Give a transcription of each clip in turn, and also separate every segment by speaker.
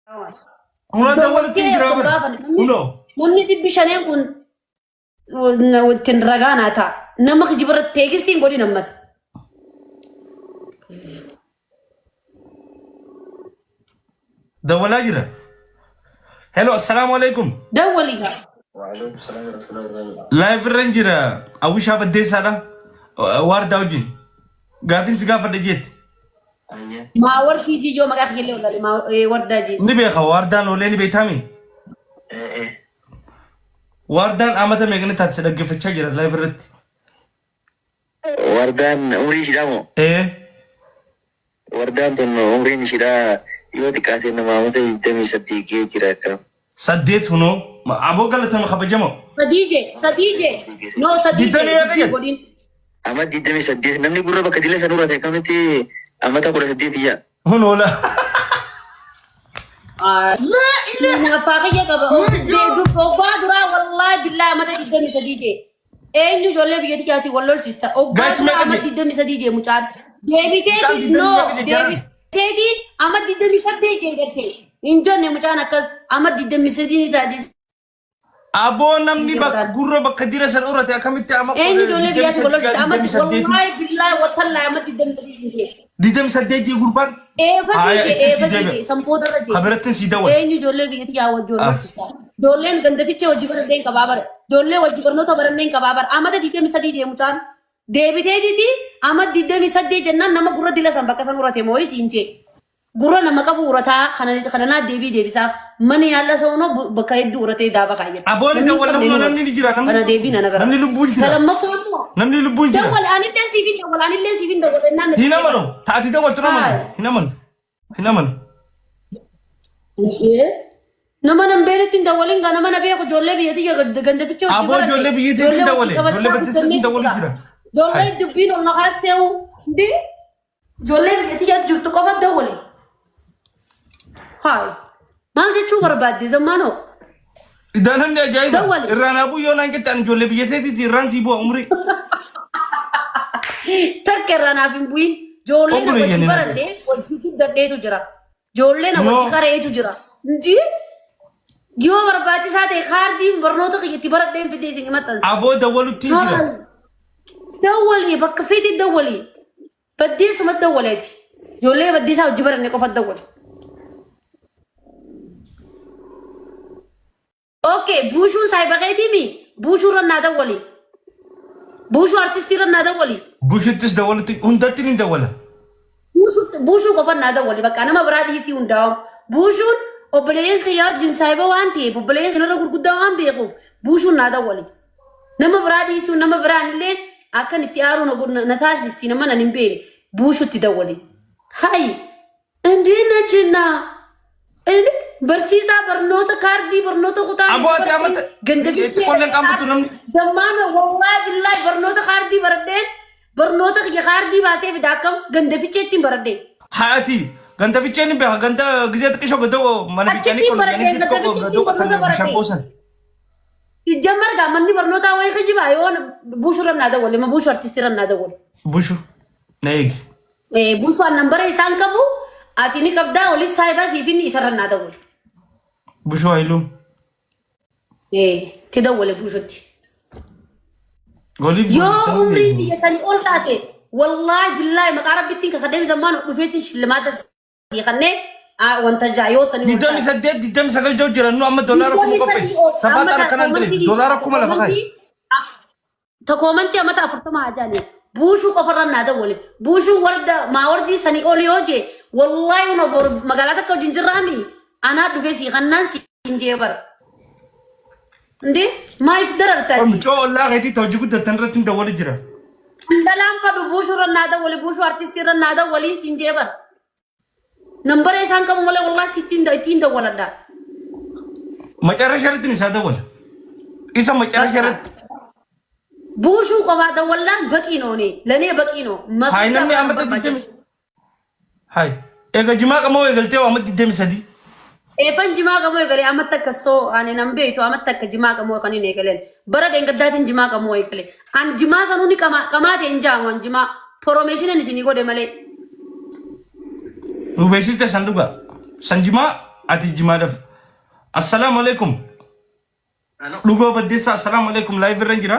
Speaker 1: Kunoo dawwalutti hin
Speaker 2: Dawwaltee
Speaker 1: jiraa
Speaker 2: akka
Speaker 1: bara.
Speaker 2: gaafa namni
Speaker 1: Kunoo.
Speaker 2: namni 500 kun ittiin ragaa naa ta'a. Nama kijiba irratti teekistiin godhin ammas.
Speaker 1: Dawwalaa jira. Hello, assalaamu alaikum.
Speaker 2: Dawwali gaa.
Speaker 3: Waalaikum salam warahmatullahi wabarakatuh.
Speaker 1: Live irra hin jira. Awwishaa Baddeessaadha. Waardaa wajjin. Gaaffiin si gaafadha jeetti.
Speaker 3: Ayyee.
Speaker 2: Maa warshii jiyyoo maqaa kiyyallee wallaalee maa wardaa jee.
Speaker 1: Ni beeka waardaan oolee ni beektaami.
Speaker 3: Eh eh.
Speaker 1: Waardaan amata meeqni taate si dhaggeeffachaa jira live irratti.
Speaker 3: Wardaan umrii ishiidhaa moo?
Speaker 1: Ee.
Speaker 3: Wardaan tun umriin ishiidhaa yoo xiqqaate nama amata 28 gahee jira akka.
Speaker 1: Saddeet hunoo. Aboo galatama kabajamoo.
Speaker 2: Sadii jee sadii jee no sadii jee
Speaker 1: Digdamii meeqa
Speaker 2: dubbii
Speaker 1: jette?
Speaker 2: godhin.
Speaker 3: Ama 28 namni gurra bakka dila san urate akkamitti amata 18 jaa.
Speaker 1: Hunoo la.
Speaker 2: Naaffaa kiyya qaba. Oggaa duraa wallaahi billaa amata 23 jee. Eenyu ijoollee biyya tiyyaatiin wal lolchista. Oggaa
Speaker 1: Guys,
Speaker 2: duraa
Speaker 1: meeqa
Speaker 2: amata
Speaker 1: jee?
Speaker 2: 23 jee mucaan.
Speaker 1: Mucaan
Speaker 2: Deebiteeti
Speaker 1: digdamii
Speaker 2: no
Speaker 1: meeqa jee jaran?
Speaker 2: deebiteeti ama 28 jee garte. Hin jenne mucaan akkas ama 23 ni taati.
Speaker 1: Aboo namni
Speaker 2: Biyya
Speaker 1: bakka
Speaker 2: biraatti.
Speaker 1: gurra bakka dira san urate akkamitti ama
Speaker 2: Eenyu ijoollee biyyaatti wal lolchista ama
Speaker 1: 28
Speaker 2: wallaahi billaahi watallaahi ama 23 jee.
Speaker 1: 28 gurbaan.
Speaker 2: Eefasii
Speaker 1: Haaya
Speaker 2: jee
Speaker 1: itti si
Speaker 2: eefasii
Speaker 1: deebi'a.
Speaker 2: jee sanboota irra jee.
Speaker 1: Kabirattiin si dawwal.
Speaker 2: Eenyu ijoollee biyya tiyyaa wajjin wal
Speaker 1: Af.
Speaker 2: lolchista. Ijoolleen gandafichee hojii baranneen qabaa bara. Ijoollee wajji barnoota baranneen qabaa bara. Amata 23 jee mucaan. Deebitee diti ama 28 jennaan nama gurra dila san bakka san urate moo'ii siin jee. Gurra nama qabu urataa kana kana naa deebii deebisaaf mana yaalla soonoo bakka hedduu uratee daaba kaayyata.
Speaker 1: Aboon
Speaker 2: Namni hin
Speaker 1: dawwal
Speaker 2: qabne ni
Speaker 1: namni
Speaker 2: urata.
Speaker 1: namni ni jira
Speaker 2: Kana
Speaker 1: namni
Speaker 2: deebii nana bira.
Speaker 1: namni lubbuun
Speaker 2: Ta
Speaker 1: jira
Speaker 2: lammaffaa immoo
Speaker 1: namni lubbuun jira.
Speaker 2: dawwal anillee siif hin dawwal anillee siif hin dawwal ennaan na
Speaker 1: Hin
Speaker 2: siif
Speaker 1: amanu taati dawwaltu hin amanu
Speaker 2: Haay.
Speaker 1: hin amanu hin amanu.
Speaker 2: Ishee nama nan beeknetti hin dawwalin gaa nama na beeku ijoollee biyya tiyya gandaficha hojii
Speaker 1: Aboo
Speaker 2: baradhe
Speaker 1: ijoollee biyya teetiin
Speaker 2: ijoollee
Speaker 1: dawwale
Speaker 2: wajji
Speaker 1: ijoollee
Speaker 2: taphachaa
Speaker 1: baddeessatti
Speaker 2: guddannee
Speaker 1: dawwalu
Speaker 2: jira.
Speaker 1: jira.
Speaker 2: Ijoollee
Speaker 1: Hayi.
Speaker 2: dubbiin ol na kaasteewu ndi ijoollee biyya tiyya jirtu qofa dawwale. Haay maal jechuu barbaadde zammaanoo
Speaker 1: Idaa namni ajaa'iba
Speaker 2: dawwale.
Speaker 1: irraan haa bu'u yoo naan jette ani ijoollee biyya teetiiti irraan sii bu'a umrii.
Speaker 2: Takka irraa naaf hin bu'in ijoollee na
Speaker 1: Obboleeyyan
Speaker 2: wajji
Speaker 1: hin
Speaker 2: baradhe wajji guddadheetu jira. Ijoollee na wajji
Speaker 1: Noo.
Speaker 2: qareetu jira. Inji yoo barbaachisaa ta'e kaardiin barnoota kiyya itti baradheen fidee isin maxxansa.
Speaker 1: Aboo dawwalutti hin jira.
Speaker 2: Dawwali bakka feete dawwali. Baddeessuma dawwaleeti. Ijoollee baddeessaa hojii baranne qofa dawwali. Okay, buushuun saayiba keetii mi? Buushuu irra naa dawwali. Buushuu artistii irra naa dawwali.
Speaker 1: Bushittis dawwalutti hundatti ni dawwala.
Speaker 2: Buushuu qofa naa dawwali bakka nama biraa dhiisii hundaa'u. Buushuun obboleeyyan kiyyaa wajjin saayiba waan ta'eef obboleeyyan kanarra gurguddaa waan beekuuf buushuun naa dawwali. Nama biraa dhiisuu nama biraan illee akkan itti aaruu na na taasisti nama nan hin beekne buushutti dawwali. Hayi እንዴት ነች እና እኔ barsiisaa barnoota kaardii barnoota kutaa
Speaker 1: Aboo ati amata
Speaker 2: ganda
Speaker 1: itti qolleen qaamtu namni.
Speaker 2: Zammaana wallaahi billaahi barnoota kaardii baradheen barnoota kiyya kaardii baasee fida akkam ganda ficheettiin baradhee.
Speaker 1: Haati ganda ficheen hin beeka ganda gizee xiqqishoo gadoo mana fichaanii
Speaker 2: Achittiin
Speaker 1: qollu
Speaker 2: baradhee
Speaker 1: jedhanii
Speaker 2: ganda
Speaker 1: xiqqoo
Speaker 2: ficheettiin
Speaker 1: gadoo qottan
Speaker 2: barnoota
Speaker 1: bishaan
Speaker 2: baradhee.
Speaker 1: qoosan.
Speaker 2: Sijjammar gaa manni barnootaa wayii kijibaa yoo buushuu irra naa dawwale ma buushuu artistii irra naa dawwale.
Speaker 1: Bushu na eegi.
Speaker 2: Buusuu nambara isaan qabu ati ni qabdaa olis saayibaa siif inni isarra naa dawwale.
Speaker 1: Bushuu Hayiluu.
Speaker 2: Ti dawwale buushutti.
Speaker 1: Waliif
Speaker 2: Yoo umrii tiyya sanii ol taate wallaahi billaahi maqaa rabbittiin kakadhee zammaan dhufeetti shillimaata sii kannee wanta jaa yoo sanii ol
Speaker 1: Digdami
Speaker 2: taate.
Speaker 1: saddeet digdami sagal jiru jiran nu amma doolaara kuma qopheessi. Safaata akkanaan dalagu doolaara kuma lafa kaayi.
Speaker 2: Takoomantii amata 40 haa jaani. Buushuu qofarra naa dawwale. Buushuu warda maa wardii sanii ol yoo jee wallaahi una bor magaalaa takka wajjin jirraami anaa dhufee sii kannaan siin jee bara. Indee maaliif darartaati?
Speaker 1: Mucoo ollaa keetii ta hojii guddattan irratti hin dawwalu jira.
Speaker 2: Dhalaan fadhu buushuu irra naa dawwale buushuu artistii irra naa dawwaliin siin jee bara. Nambara isaan qabu malee wallaahi sittiin ittiin dawwaladha.
Speaker 1: Macarrasha irratti isaa dawwala. Isa macarrasha irratti.
Speaker 2: Buushuu qofaa dawwallaan baqii noonee lanee baqii noo.
Speaker 1: Hayi namni amata digdami. Hayi eega jimaa qamoo eegaltee amma 23.
Speaker 2: Eefan jimaa qamoo eegalee amatti akka soo ani nan beektu amatti akka jimaa qamoo kan hin eegaleen. Bara dheengaddaatiin jimaa qamoo eegale. An jimaa sanuu ni qamaa qamaa ta'e hin jaamu an jimaa poroomeeshinan isinii godhe malee.
Speaker 1: Nu beeksiste san dhugaa. San jimaa Ati jimaadhaaf. Assalaamu alaikum. Dhugoo Baddeessaa assalaamu alaikum live irra jira.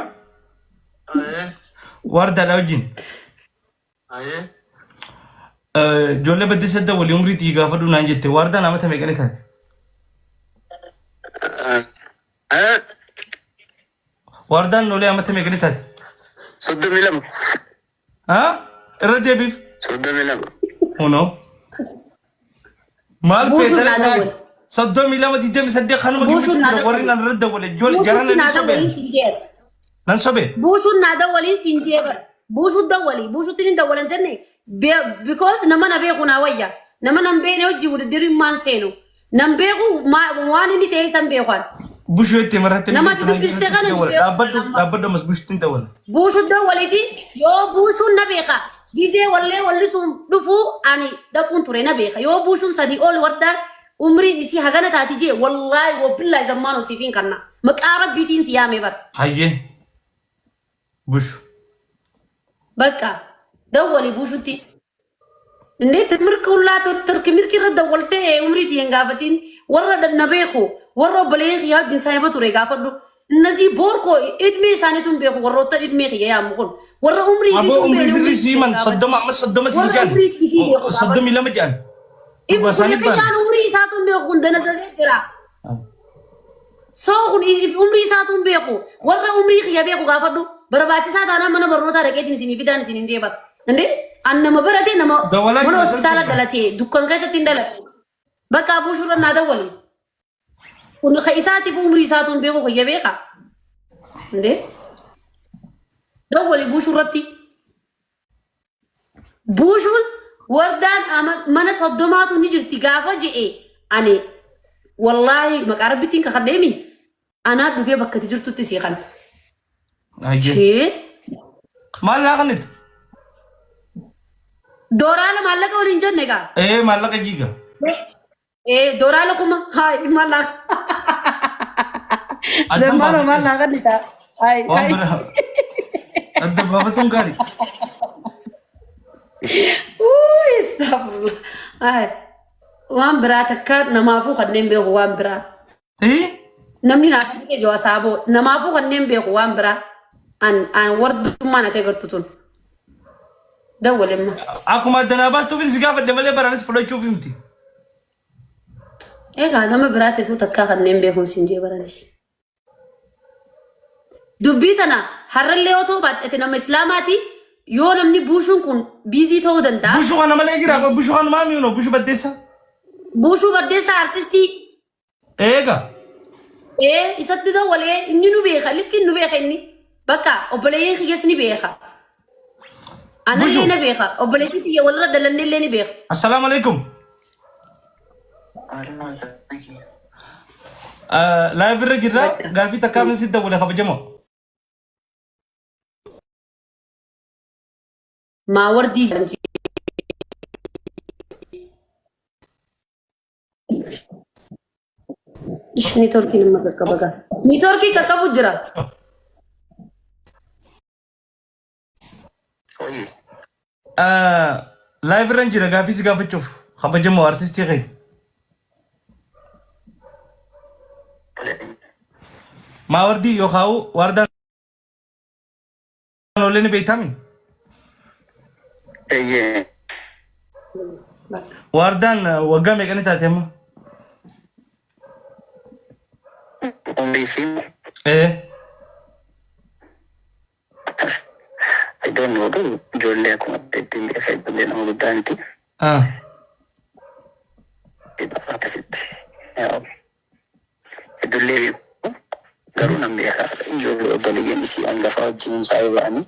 Speaker 1: Waardaadha wajjin. Ijoollee Baddeessaa dawwali umrii tiyyi gaafadhu naan jette. Waardaan amata meeqani taate? Waardaan noolee amata meeqani taate?
Speaker 3: 32.
Speaker 1: Haa? Irra deebiif.
Speaker 3: 32.
Speaker 1: Kunoo. Maal
Speaker 2: Buusuun
Speaker 1: feetare
Speaker 2: naa dawwale.
Speaker 1: 32 28 kanuma
Speaker 2: Buusuun
Speaker 1: gidduu
Speaker 2: naa
Speaker 1: jira warri
Speaker 2: dawwale.
Speaker 1: nan irra dawwale ijoollee jarana
Speaker 2: Buushuutti
Speaker 1: ni
Speaker 2: naa
Speaker 1: sobee.
Speaker 2: dawwaliin siin jeera.
Speaker 1: Nan sobee.
Speaker 2: Buushuun naa dawwaliin siin jeera. Buushuun dawwali. Buushuutti ni dawwalan jenne because nama na beeku naa wayya. Nama nan beekne hojii wudiddiriin maan seenu. Nan beeku waan inni ta'e san beekan.
Speaker 1: Bushuu itti marratti
Speaker 2: Nama ati dubbiste kana hin beeku.
Speaker 1: Dhaabbadhu dhaabbadhu ammas bushuutti hin dawwala.
Speaker 2: Buushuun dawwaliiti yoo buushuun na beeka. Gizee wallee wallisuun dhufuu ani dhaquun ture na beeka. Yoo buushuun sadii ol wardaan umriin isii hagana taati jee wallaahi wabillaahi zammaan osiifiin kanna. Maqaa rabbiitiin si yaamee bara.
Speaker 1: Hayyee. Bushu.
Speaker 2: Bakka dawwali buushutti. Inni timirki hullaa turki mirki irra dawwaltee umrii tiyya hin gaafatiin warra na beeku warra obboleeyyan kiyyaa wajjin saahiba ture gaafadhu. Innazii boorkoo idmee isaaniitu hin beeku warroota idmee kiyya yaamu kun warra umrii
Speaker 1: Aboo
Speaker 2: fiitu hin
Speaker 1: umrii
Speaker 2: beekne
Speaker 1: sirrii
Speaker 2: umrii
Speaker 1: sii
Speaker 2: tiyya
Speaker 1: himan
Speaker 2: hin gaafatiin.
Speaker 1: 30 amma 30 siin
Speaker 2: Warra
Speaker 1: jedhan
Speaker 2: umrii fiitii beeku gaafadhu.
Speaker 1: 32 jedhan. Dhugaa isaanii
Speaker 2: Kiyyaan
Speaker 1: baana.
Speaker 2: umrii isaatu hin beeku kun danasasee jira. Soo kun umrii isaatu hin beeku. Warra umrii kiyya beeku gaafadhu. Barbaachisaa taanaan mana barnootaa dhaqeetiin isinii fidaan isin hin jeebata. Indee an nama barate nama
Speaker 1: Dawalaa
Speaker 2: mana
Speaker 1: jira
Speaker 2: hospitaala
Speaker 1: salphina.
Speaker 2: dhalatee dukkan keessatti hin dhalate. Bakka abuushurra naa dawwali. Kun ka isaatiif umrii isaatu hin beeku kiyya beeka. Indee dawwali buushurratti. Buushuun wardaan mana 30tu ni jirti gaafa je'e ani wallaahi maqaa rabbittiin kakadheemi anaa dhufee bakka ati jirtutti sii kan.
Speaker 1: Hayyee.
Speaker 2: Chee
Speaker 1: Maal naa kennitu?
Speaker 2: dooraala maallaqa waliin jenne gaa.
Speaker 1: Ee maallaqa jiiga.
Speaker 2: Ee dooraala kuma haay maallaqa.
Speaker 1: Addan
Speaker 2: Zammaanoo
Speaker 1: baafadhe.
Speaker 2: maallaqa nita. Haay
Speaker 1: Waan
Speaker 2: haay.
Speaker 1: biraa. Adda baafatuun gaarii.
Speaker 2: Uy, astaghfirullah. Haay waan biraa takka namaafuu kanneen beeku waan biraa.
Speaker 1: Ee?
Speaker 2: Namni naa kan jiru asaaboo namaafuu kanneen beeku waan biraa. An an wardummaa na ta'e gartu tun. Dawwalemma.
Speaker 1: Akkuma addanaa baastuufin si gaafadhe malee baraanis fudhachuuf himti.
Speaker 2: Egaa nama biraatiifuu takkaa kanneen beekuun siin jee baranis. Dubbii tana har'allee otoo baadhate nama islaamaati yoo namni buushuun kun biizii ta'uu danda'a.
Speaker 1: Bushuu kana malee jira bushuu kana maami yuno bushuu baddeessa.
Speaker 2: Buushuu baddeessaa artistii
Speaker 1: Eega.
Speaker 2: Ee isatti dawwalee inni nu beeka likki nu beeka inni bakka obboleeyyan kiyyas ni beeka. Anallee
Speaker 1: Bushu.
Speaker 2: na beeka obboleettii kiyya walirra dalannellee ni beeka.
Speaker 1: Assalaamu alaikum. Live irra jirra
Speaker 2: Bakka.
Speaker 1: gaafii takkaa si dawwale kabajamoo.
Speaker 2: Maa wardii jedhamti. Ish niitoorkiin amma qaqqaba gaa. Niitoorkii qaqqabu jira.
Speaker 1: Live irra jira gaafii si gaafachuuf kabajamoo artistii keenya. Maawardii yookaan waardaan Noolee ni beektaami?
Speaker 3: Eeyyee.
Speaker 1: Waardaan waggaa meeqani taate amma?
Speaker 3: Umrii isii
Speaker 1: Ee.
Speaker 3: I don't know garuu ijoollee akkuma ittiin beeka ijoollee nama guddaa miti.
Speaker 1: Ah.
Speaker 3: Akkasitti. Ijoollee beeku garuu nan beeka ijoollee obboleeyyan isii hangafaa wajjin saayii ba'anii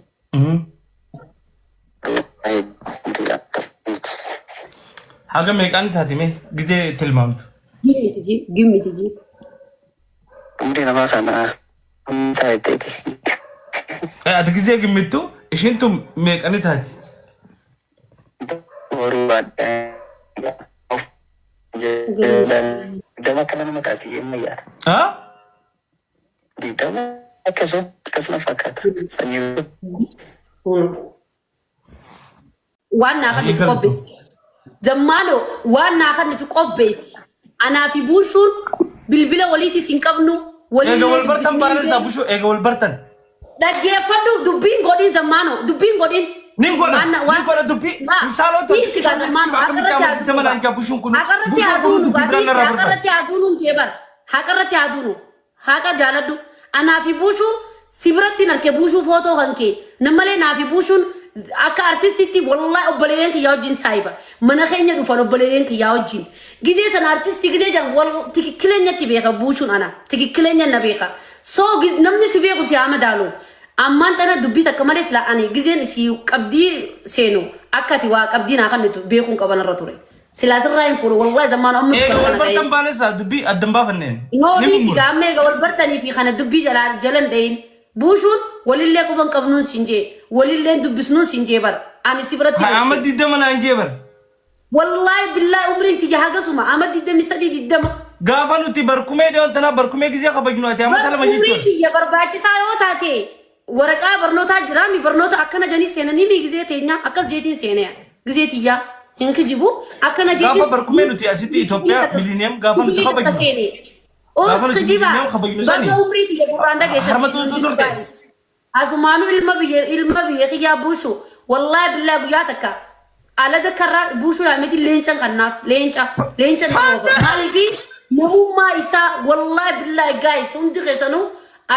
Speaker 3: akkasitti.
Speaker 1: Haga meeqaani taate mee gizee tilmaamtu?
Speaker 2: Gimmiti ji gimmiti ji.
Speaker 3: Umrii namaa kana taa'etteeti.
Speaker 1: Ati gizee gimmittu ishiin tun meeqani taati?
Speaker 3: Boruu baadhaa. 20 akkana nama taati jennee yaada.
Speaker 1: Ah?
Speaker 3: 20 akkasuma akkasuma fakkaata. Sanyii
Speaker 2: Waan naa
Speaker 1: Baay'ee
Speaker 2: kennitu
Speaker 1: galatoom.
Speaker 2: qopheessi. Zammaanoo waan naa kennitu qopheessi. Anaa fi buushuun bilbila waliitis hin qabnu.
Speaker 1: Eega
Speaker 2: Walillee
Speaker 1: wal bartan
Speaker 2: dubbisnee hin
Speaker 1: baalansaa
Speaker 2: beeknu.
Speaker 1: bushuu eega wal bartan.
Speaker 2: Dhaggeeffadhu dubbiin godhin zammaano dubbiin godhin.
Speaker 1: Nin godha
Speaker 2: Maanna
Speaker 1: nin
Speaker 2: waan
Speaker 1: godha dubbii
Speaker 2: laa
Speaker 1: hin saalota
Speaker 2: dhiisi gaa zammaano
Speaker 1: akkamitti
Speaker 2: haqarratti
Speaker 1: amma
Speaker 2: haa
Speaker 1: digdama
Speaker 2: duunu
Speaker 1: naan jaa bushuun kun
Speaker 2: haqarratti
Speaker 1: bushuun
Speaker 2: haa
Speaker 1: kun
Speaker 2: duunu
Speaker 1: dubbii
Speaker 2: gaa
Speaker 1: biraan
Speaker 2: dhiisi
Speaker 1: narraa barbaada.
Speaker 2: haqarratti haa duunu hin jee bara haqarratti haa duunu haqa jaaladhu anaa fi buushuu si biratti hin arke buushuu footoo kan kee namalee naa fi buushuun akka artistitti wallahi obboleeyyan kiyyaa wajjin saayiba mana keenya dhufan obboleeyyan kiyyaa wajjin gizee sana artistii gizee jedhan wal tikikkileenyatti beeka buushuun ana tikikkileenya na beeka so namni si beeku si haa madaalu ammaan tana dubbii takka malee sila ani gizeen isii qabdii seenu akka ati waa qabdii naa kennitu beekuun qaban irra ture silaa sirraa hin fuudhu wallahi zammaan amma
Speaker 1: Eega
Speaker 2: dubbatu
Speaker 1: wal
Speaker 2: kana
Speaker 1: bartan
Speaker 2: ta'e.
Speaker 1: baalansaa dubbii addan baafanneen.
Speaker 2: Noo
Speaker 1: Ni
Speaker 2: dhiisi
Speaker 1: mummura.
Speaker 2: gaa amma eega wal bartanii fi kana dubbii jalaa jalan dhayin. Buushuun walillee quban qabnuun siin jee walillee dubbisnuun siin jee bara ani si biratti
Speaker 1: Haa amma
Speaker 2: beekte.
Speaker 1: digdama naan jee bara.
Speaker 2: Wallaahi billaahi umriin tiyya hagasuma amma 23 20.
Speaker 1: Gaafa nuti barkumee dhiyoon tanaa barkumee gizee kabajnu ati amma
Speaker 2: Bar
Speaker 1: talama
Speaker 2: umriin
Speaker 1: jechuudha.
Speaker 2: tiyya barbaachisaa yoo taate waraqaa barnootaa jiraami barnoota akkana janii seenanii mi gizee teenya akkas jeetiin seenee gizee tiyyaa hin kijibu akkana
Speaker 1: Gaafa
Speaker 2: jeetiin
Speaker 1: barkumee nuti asitti Itoophiyaa millennium gaafa nuti
Speaker 2: kufilii takka
Speaker 1: kabajnu.
Speaker 2: seenee.
Speaker 1: Gaafa
Speaker 2: Os
Speaker 1: nuti
Speaker 2: kijiba
Speaker 1: millennium kabajnu sani
Speaker 2: baga umrii tiyya gurraan dhageessatti
Speaker 1: harmatu
Speaker 2: sin
Speaker 1: turte.
Speaker 2: Asumaanuu ilma biyya kiyyaa buushu wallaahi billaa guyyaa takka alada karraa buushuu yaameti leencan kannaaf leenca leenca nama oofa maaliifi namummaa isaa wallaahi billaa guys hundi keessanuu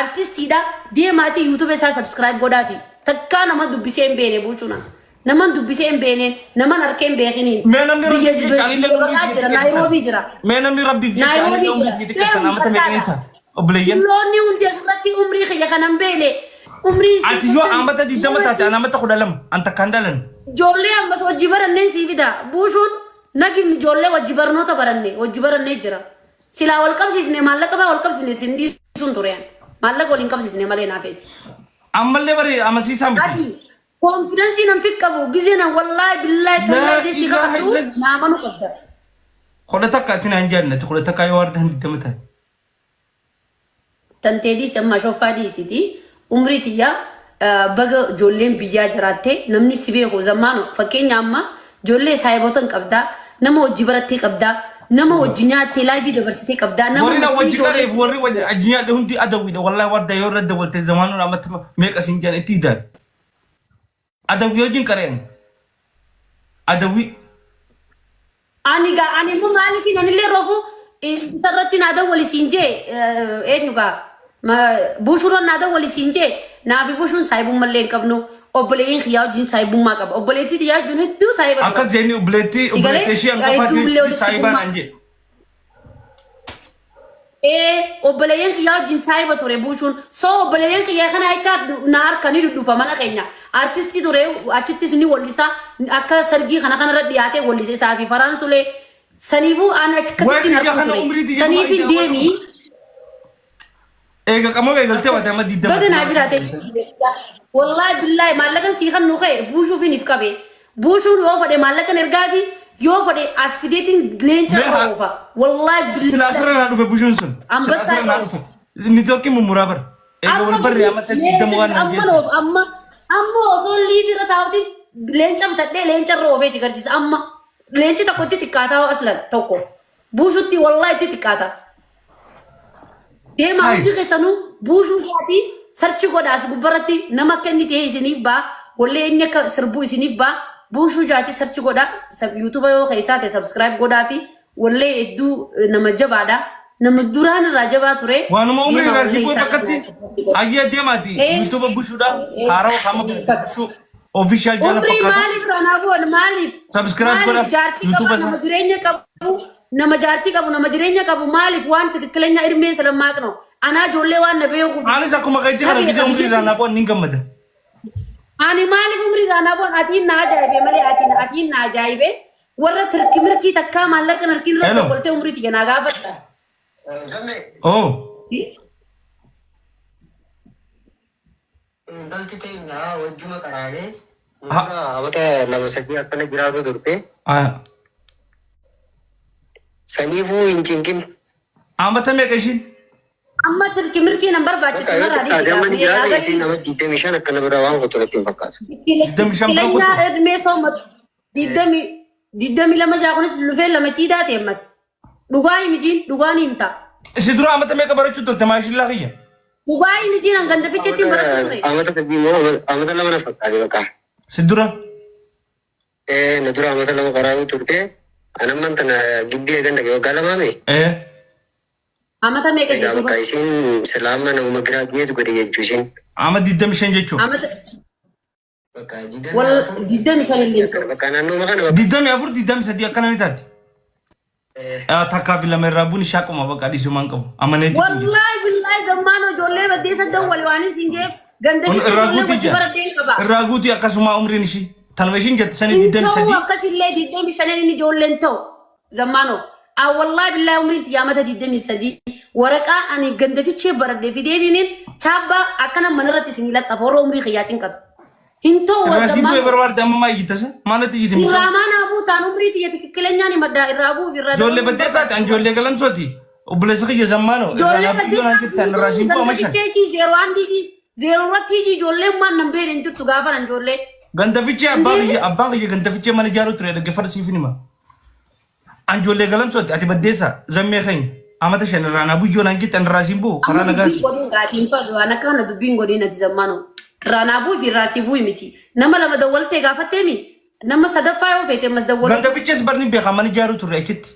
Speaker 2: artistiidha deemaatii YouTube isaa subscribe godhaafi takkaa nama dubbisee hin beene buushuna naman dubbisee hin beeneen naman harkee hin beekiniin
Speaker 1: Mee namni
Speaker 2: biyya
Speaker 1: rabbiif jecha anillee
Speaker 2: biyya
Speaker 1: umrii
Speaker 2: baqaa
Speaker 1: kiyya
Speaker 2: jira
Speaker 1: xiqqeessitan.
Speaker 2: Naayiroobii jira
Speaker 1: Mee namni rabbiif jecha anillee
Speaker 2: Naayiroobii
Speaker 1: umrii
Speaker 2: jira
Speaker 1: kiyya xiqqeessitan
Speaker 2: deemu
Speaker 1: amata meeqaniin
Speaker 2: fakkaata
Speaker 1: ta'a obboleeyyan.
Speaker 2: Dulloonni hundi asirratti umrii kiyya kanan beene umrii
Speaker 1: Ati yoo amata 20 taate ani amata 12 an takkaan dhalan.
Speaker 2: Ijoollee ammas hojii baranneen sii fida. Buushuun nagim ijoollee wajji barnoota baranne hojii barannee jira. Silaa wal qabsiisne maallaqa fa'aa wal qabsiisne sin dhiisuun ture ani. Maallaqa wal hin qabsiisne malee naafeeti.
Speaker 1: Ammallee bari amansiisaa miti.
Speaker 2: Ati confidence nan fi qabu gizee nan wallaahi billaahi
Speaker 1: Laa
Speaker 2: tallaahi jee si
Speaker 1: ilaaha
Speaker 2: qabadhu
Speaker 1: illallah.
Speaker 2: naa amanuu qabda.
Speaker 1: Kudha takka ati naan jaallate kudha takka yoo waardan 20 taate.
Speaker 2: Tantee dhiisi amma shoffaa dhiisiti umrii tiyya baga ijoolleen biyyaa jiraatte namni si beeku zammaano fakkeenya amma ijoollee saayibota hin qabdaa nama hojii barattee qabdaa nama hojii nyaattee laayifii dabarsitee qabdaa nama
Speaker 1: Warri na
Speaker 2: masii
Speaker 1: wajji
Speaker 2: ijoollee
Speaker 1: qareef warri wajji addunyaa hundi adawwiidha wallahi warda yoo irra dabalte zamaanuun ammatti meeqa siin jedhan itti hidaan. Adawwii wajjin qareen. Adawwii.
Speaker 2: Ani gaa ani immoo maaliif anillee roofu isarratti naa dawwali siin jee eenyu gaa buushuurra naa dawwali siin jee naafi buushuun saayibummallee hin qabnu obboleeyyiin kiyyaa wajjin saayibummaa qaba obboleettii tiyyaa wajjin hedduu saayiba ture.
Speaker 1: Akkas jenni obboleettii
Speaker 2: Si galee
Speaker 1: obboleessa ishee
Speaker 2: hedduullee
Speaker 1: hangafaati
Speaker 2: walitti
Speaker 1: saayibaan
Speaker 2: siqummaa.
Speaker 1: an jedhe.
Speaker 2: Ee obboleeyyan kiyyaa wajjin saayiba ture buushuun soo obboleeyyan kiyyaa kana jecha na harka ni dhudhufa mana keenya artistii ture achittis ni wallisa akka sargii kana kanarra dhiyaatee wallise isaa fi faraansulee saniifuu ani
Speaker 1: Waa'ee
Speaker 2: akkasitti
Speaker 1: kiyya
Speaker 2: harku
Speaker 1: kana
Speaker 2: ture
Speaker 1: umrii tiyya
Speaker 2: saniif hin deemii
Speaker 1: Eega qamoo eegaltee waate amma 20.
Speaker 2: Baga naa jiraate. Wallaahi billaahi maallaqan sii kan nu ka'e buushuuf hin if qabe. Buushuun yoo fedhe maallaqan ergaa fi yoo fedhe as fideetiin leenca
Speaker 1: Mee haa-
Speaker 2: oofa. Wallaahi
Speaker 1: Silaa
Speaker 2: billaahi.
Speaker 1: asirra naa dhufe bushuun sun. Silaa
Speaker 2: Ambassaa
Speaker 1: asirra naa dhufe. Niitoorkii mummuraa bara. Eega wal barree amma 20 waan naan
Speaker 2: Amma
Speaker 1: geesse.
Speaker 2: loof amma amma osoo liivii irra taa'uti leenca bitadhee leenca irra oofee si garsiisa amma leenci tokko itti xiqqaataa aslan tokko buushutti wallaahi itti xiqqaata. Deemaa
Speaker 1: Hai.
Speaker 2: hundi keessanuu buusuu isaatii sarchi godha as gubbarratti nama akka inni ta'e isiniif ba'a wallee inni akka sirbuu isiniif ba'a buushuu jaatii sarchi godha yuutuuba yoo keessaa ta'e sabskiraayib godhaa fi wallee hedduu nama jabaadha nama duraan irraa jabaa ture.
Speaker 1: Waanuma umrii
Speaker 2: Deemaa
Speaker 1: irraa si
Speaker 2: wallee
Speaker 1: bu'e
Speaker 2: isaa
Speaker 1: bakkatti
Speaker 2: kana
Speaker 1: hayyee deemaati.
Speaker 2: Eh.
Speaker 1: Yuutuuba bushuudha.
Speaker 2: Eh.
Speaker 1: Haarawa qaama bushuu official jala
Speaker 2: Umrii
Speaker 1: fakkaatu.
Speaker 2: maaliif ranaa goon maaliif?
Speaker 1: Subscribe
Speaker 2: Maaliif
Speaker 1: godhaaf
Speaker 2: jaartii
Speaker 1: YouTube
Speaker 2: qaba
Speaker 1: isaa.
Speaker 2: nama jireenya qabu nama jaartii qabu nama jireenya qabu maaliif waan ትክክለኛ እድሜን ስለማቅ ነው anaa ijoollee waan na beekuuf
Speaker 1: Anis akkuma keetti kana
Speaker 2: Nabi
Speaker 1: gizee umrii irraa naa bu'an ni gammada.
Speaker 2: Ani maaliif umrii irraa naa bu'an atiin na ajaa'ibe malee atiin atiin na ajaa'ibe warra tirki mirkii takkaa maallaqa narkiin irra
Speaker 1: Hello.
Speaker 2: dabaltee umrii tiyya naa gaafadha.
Speaker 3: Zamme
Speaker 1: Oh.
Speaker 3: intalti teenya wajjuma qaraanee amata lama sadii akkana jiraatu turte.
Speaker 1: Ah.
Speaker 3: Saniifuu hin cinqin.
Speaker 1: Amata meeqa ishiin?
Speaker 2: Amma tirki mirkii nan barbaachisu
Speaker 3: Bakka yoo
Speaker 2: narraa
Speaker 3: xiqqaate
Speaker 2: dhiisi
Speaker 3: amma ni
Speaker 2: gaafii
Speaker 3: jiraate isiin nama 25 akkana bira waan qotu natti hin fakkaatu.
Speaker 1: 25 bira
Speaker 2: Tikileenya
Speaker 1: qotu.
Speaker 2: edmee soomatu digdami 22 jaa kunis lufee lama itti taate ammas. Dhugaa himi jiin dhugaa ni himta.
Speaker 1: Si dura amata meeqa barachuu turte maashillaa kiyya?
Speaker 2: Dhugaa himi jiin an ganda ficheetti hin barachuu ture.
Speaker 3: Amata sadii moo amata lama na fakkaate bakka.
Speaker 1: Si dura.
Speaker 3: Eh, na dura amata lama qoraa'uu turte. Anamman tana gibbii eegan dhaqe waggaa lamaami.
Speaker 1: Ee.
Speaker 2: Amata meeqa
Speaker 3: Egaa
Speaker 2: jedhu
Speaker 3: bakka isiin silaama namuma giraajuweet godhe jechuu isiin.
Speaker 1: Ama 25 jechuudha.
Speaker 2: Amata
Speaker 3: Bakka
Speaker 2: wal
Speaker 3: 24
Speaker 2: 25 illee hin ta'u.
Speaker 3: Bakka naannoo kana bakka.
Speaker 1: 24 23 akkana ni taati. Takkaa fi lama irraa buun shaaquma bakka dhiisumaan qabu. Amaneetti kun jira.
Speaker 2: Wallaahi billaahi zammaan ijoollee baddeessa dawwali waan hin siin jeef ganda
Speaker 1: Kun
Speaker 2: fichee
Speaker 1: irraa
Speaker 2: ijoollee
Speaker 1: guutii
Speaker 2: wajji
Speaker 1: jira.
Speaker 2: baratee hin qaba.
Speaker 1: Irraa guutii akkasuma umriin ishii. Tanuma ishiin jette sanii
Speaker 2: Hin ta'u
Speaker 1: 23.
Speaker 2: akkasillee 25 inni ijoolleen ta'u zammaanoo. A wallaahi billaahi umriin tiyyaa mata 23 waraqaa ani ganda fichee baradhe fideetiniin chaabbaa akkana manarratti isinii laxxafa warra umrii kiyyaa cinqatu. Hin ta'u
Speaker 1: Irraa siin bu'ee
Speaker 2: zammaanoo.
Speaker 1: barbaadde amma maa iyyita sa? Maalatti iyyiti
Speaker 2: Irraa
Speaker 1: mucaan?
Speaker 2: maan haa buutaan umrii tiyya tikikkileenyaan himadhaa irraa bu'uuf irraa
Speaker 1: Ijoollee
Speaker 2: dabaluu hin
Speaker 1: baddeessaati an
Speaker 2: barbaachisu.
Speaker 1: ijoollee galamsooti. Obboleessa kiyya zammaanoo irraa
Speaker 2: Ijoollee
Speaker 1: naa bu'uu
Speaker 2: baddeessaa
Speaker 1: naan jettan irraa siin bu'a
Speaker 2: ganda
Speaker 1: mashan.
Speaker 2: fichee zeeroo handii zeeroo irratti ijoolleen maan nan beekne hin jirtu gaafa nan ijoollee.
Speaker 1: Ganda fichee abbaa
Speaker 2: Indee
Speaker 1: kiyya abbaan kiyya ganda fichee mana ijaaruu ture dhaggeeffadhu siif hin hima. An ijoollee galamsooti ati baddeessa zammee keenya amata shan irraa naa buyyoo naan jettan irraa siin bu'u karaa
Speaker 2: amma dubbiin
Speaker 1: nagaati.
Speaker 2: godhin gaatiin fadhu waan akka kana dubbiin godhin ati zammaanoo. Irraa naa bu'ii fi irraa sii bu'i miti. Nama lama dawwaltee gaafatteemi nama sadaffaa yoo feete ammas dawwaladhu.
Speaker 1: Ganda fichees barni beekaa mana ijaaruu turre achitti.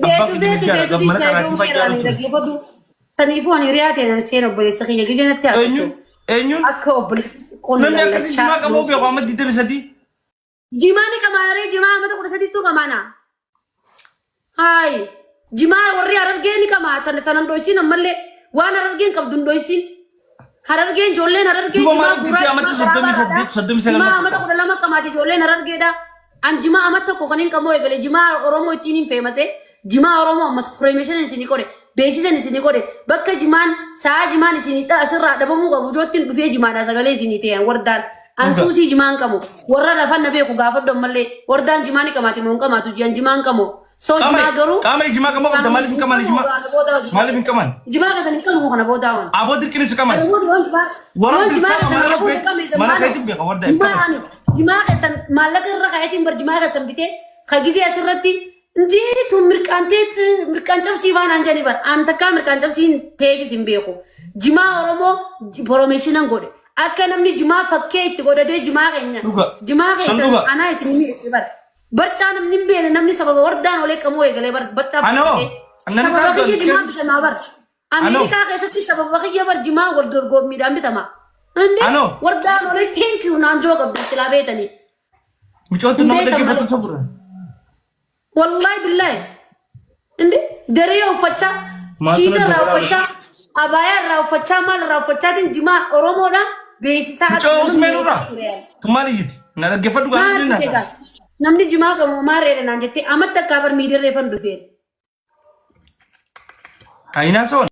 Speaker 1: Abbaan
Speaker 2: Beetu
Speaker 1: kiyya ni
Speaker 2: beetu
Speaker 1: ijaara
Speaker 2: beetu
Speaker 1: mana
Speaker 2: dhiisaa
Speaker 1: qaraatii
Speaker 2: iddoo
Speaker 1: fa'aa
Speaker 2: irraa
Speaker 1: ijaaruu
Speaker 2: ni
Speaker 1: ture.
Speaker 2: dhaggeeffadhu. Saniifuu ani hiriyaa ta'e nan seena obboleessa kiyya gizee natti haasoftu.
Speaker 1: Eenyuun eenyuun
Speaker 2: Akka obboleessa xiqqoon
Speaker 1: namni akkasii
Speaker 2: lallachaa
Speaker 1: jimaa qabuu beeku amma 23.
Speaker 2: Jimaa ni qamaana ree jimaa amata 13ttuu qamaana. Hayi jimaa warri harargee ni qamaa tana tanan dhoysiin ammallee waan harargeen qabdu hin dhoysiin. Harargeen ijoolleen harargee
Speaker 1: Duba
Speaker 2: jimaa
Speaker 1: maaliif
Speaker 2: guuraa
Speaker 1: diddee amata
Speaker 2: jimaa qaraabaadha.
Speaker 1: 38 39
Speaker 2: Jimaa
Speaker 1: natti
Speaker 2: amata
Speaker 1: fakkaata.
Speaker 2: 12 qamaati ijoolleen harargeedha. An jimaa amata tokko kan hin qamoo eegale jimaa Oromoo ittiin hin feemase jimaa Oromoo ammas pireemishan isinii godhe beeksisan isinii godhe bakka jimaan sa'a jimaan isinii dha asirraa dhabamuu qabu ijoottiin dhufee jimaadhaa sagalee isinii ta'e wardaan an
Speaker 1: Dhuga.
Speaker 2: suusii jimaa hin qabu warra lafan na beeku gaafadhu ammallee wardaan jimaa ni qamaati moo hin qamaatu ji'an jimaa hin qabu soo
Speaker 1: Qaama
Speaker 2: jimaa garuu
Speaker 1: qaama jimaa qamoo qabda
Speaker 2: kan
Speaker 1: maaliif hin
Speaker 2: hin
Speaker 1: qaman
Speaker 2: qamu
Speaker 1: jimaa
Speaker 2: kana booda hojii
Speaker 1: maaliif hin qaman?
Speaker 2: jimaa keessan hin qamu kana booda waan.
Speaker 1: Aboo dirqiin si qamas.
Speaker 2: Kana booda waan jimaa
Speaker 1: Warra
Speaker 2: waan jimaa
Speaker 1: bilkaama
Speaker 2: keessan
Speaker 1: mana
Speaker 2: kana booda
Speaker 1: keetti
Speaker 2: qame
Speaker 1: mana
Speaker 2: zammaano
Speaker 1: keetti beeka warda if
Speaker 2: jimaa
Speaker 1: qaban.
Speaker 2: ani jimaa keessan maallaqa irra kaayatiin bar jimaa keessan bitee ka gizee asirratti Injiitu mirqaanteet mirqaan cabsii faanaan jedhani bar an takkaa mirqaan cabsiin ta'eefis hin beeku. Jimaa Oromoo poroomeeshinan godhe. Akka namni jimaa fakkee itti godhatee jimaa keenya
Speaker 1: Dhuga.
Speaker 2: jimaa
Speaker 1: Sun
Speaker 2: keessan
Speaker 1: dhuga.
Speaker 2: anaa isin hin mi'eesse bar. Barcaa namni hin beekne namni sababa wardaan olee qamoo eegalee bar barcaa
Speaker 1: Anoo
Speaker 2: fudhatee.
Speaker 1: annan
Speaker 2: Sababa
Speaker 1: isaan
Speaker 2: kiyya jimaa
Speaker 1: tolche.
Speaker 2: bitamaa bar.
Speaker 1: Anoo
Speaker 2: Ameerikaa keessatti sababa kiyya bar jimaa wal dorgommiidhaan bitama. Inde
Speaker 1: anoo
Speaker 2: wardaan olee thank you naan joo qabdi silaa beetanii.
Speaker 1: mucoon tun
Speaker 2: Hin
Speaker 1: nama
Speaker 2: beekan
Speaker 1: dhaggeeffattu
Speaker 2: malee.
Speaker 1: sabura.
Speaker 2: Wallahi billahi. Inde daree uffachaa,
Speaker 1: Maaltu
Speaker 2: shiita
Speaker 1: na
Speaker 2: irraa
Speaker 1: dabalaa?
Speaker 2: uffachaa, abaayaa irraa uffachaa, maal irraa uffachaatiin jimaa Oromoodha beeksisaa akka
Speaker 1: Mucoo
Speaker 2: namni
Speaker 1: Usmeen
Speaker 2: beeksisaa
Speaker 1: irraa.
Speaker 2: ture yaala.
Speaker 1: Tun maal iyyiti? Na dhaggeeffadhu
Speaker 2: Maal
Speaker 1: gaafa
Speaker 2: si
Speaker 1: naasaa.
Speaker 2: egaa? Namni jimaa qabu maal reedha naan jettee amatti akka bar miidirree fan dhufeen.
Speaker 1: Hayinaa soon.